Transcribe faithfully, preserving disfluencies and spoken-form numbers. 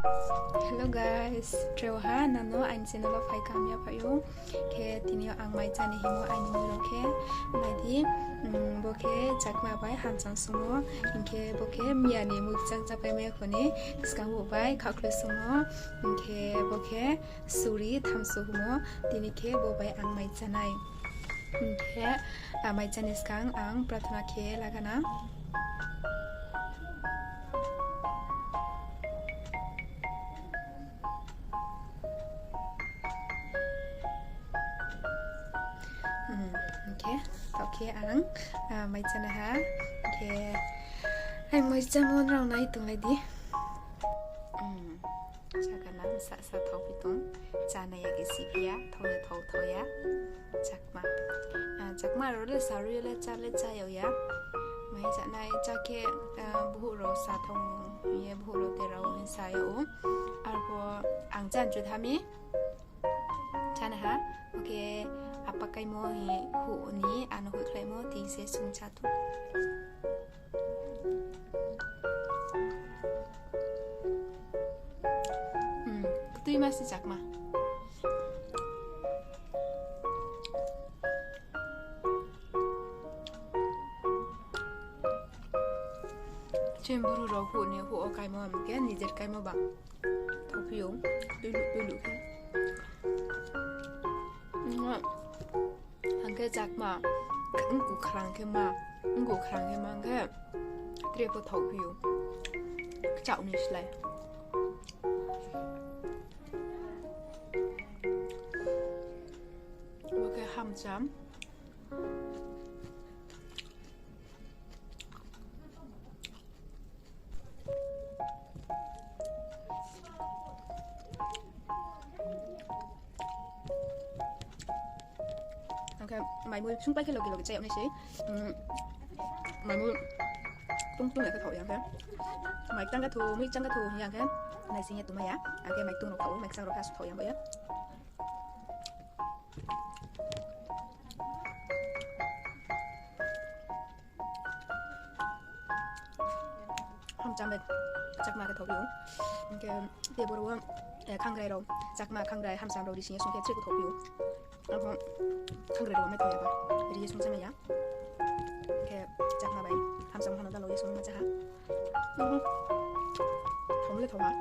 Hello guys, treo ha nano aini channel wo phai kaham ya phai ou. Khe tini yo ang mai chá ni himo aini mui rao khe, nai di, mm, bo khe chakma bai hamcham sungmo, hing khe bo khe miya ni mui kchang chápai mai ya kho ni, skang bo bai khakhloi sungmo, hing khe bo khe suri thamso humo, tini khe bo bai ang mai chá nai. Hing khe, a, mai chá ni skang ang prathana khe laga na. Hmm, hing khe, taoh khe ang, a, mai chá nai ha. Hing khe, ang mai chámo nrao nai tonglai di. Hmm, chakana bsa sa thaophi tong. Chá nai ya khe siphi ya, thao le thao, thao ya. Chakma. A, chakma rao le sarui le chá le chá yag ya. Mai chá nai chá khe, a, bohouh rao sa thao hing ye, bohouh rao te rao hing sa yag ou. Arphuh ang chá nchu tha mi. Chá nai ha. Oke, apa kaimo hing huh ni, ano hoihkhlaimo, tei se sung chá tong. Hmm, ktuima se chakma. Chini bru rao huh ni huh wo kaimo, am khe nijer kaimo ba. Thaophi ou, tuiluh tuiluh khe. Ang khe chakma, mku khrang khe ma, mku khrang khe ma khe, tre pho thaophi ou. Kchaoh ni slái. Bo khe hamcham. Ang khe maimui sungpai khe loge loge chá yag nai sei. Maimui tungtung ya khe thaoh ya khe. Mai kchang khe thu, mui kchang khe thu hing ya khe. Naising ye tongmai ya. Ang khe mai ktung rao thaoh ou, mai kchang rao khe asuh thaoh ya bo ye. Hamcham bai chakma khe thaoh ou. Hing khe tei boro wo, khangrai rao, chakma khangrai hamcham rao ri sing ye sung khe tre khe thaoh ou. Abo khangrai rao mai thaoh ya ba, ri ye sung chá mai ya. Hing khe chakma bai hamcham ha no dalo ye sung ma chá ha. Thaoh le thaoh ha.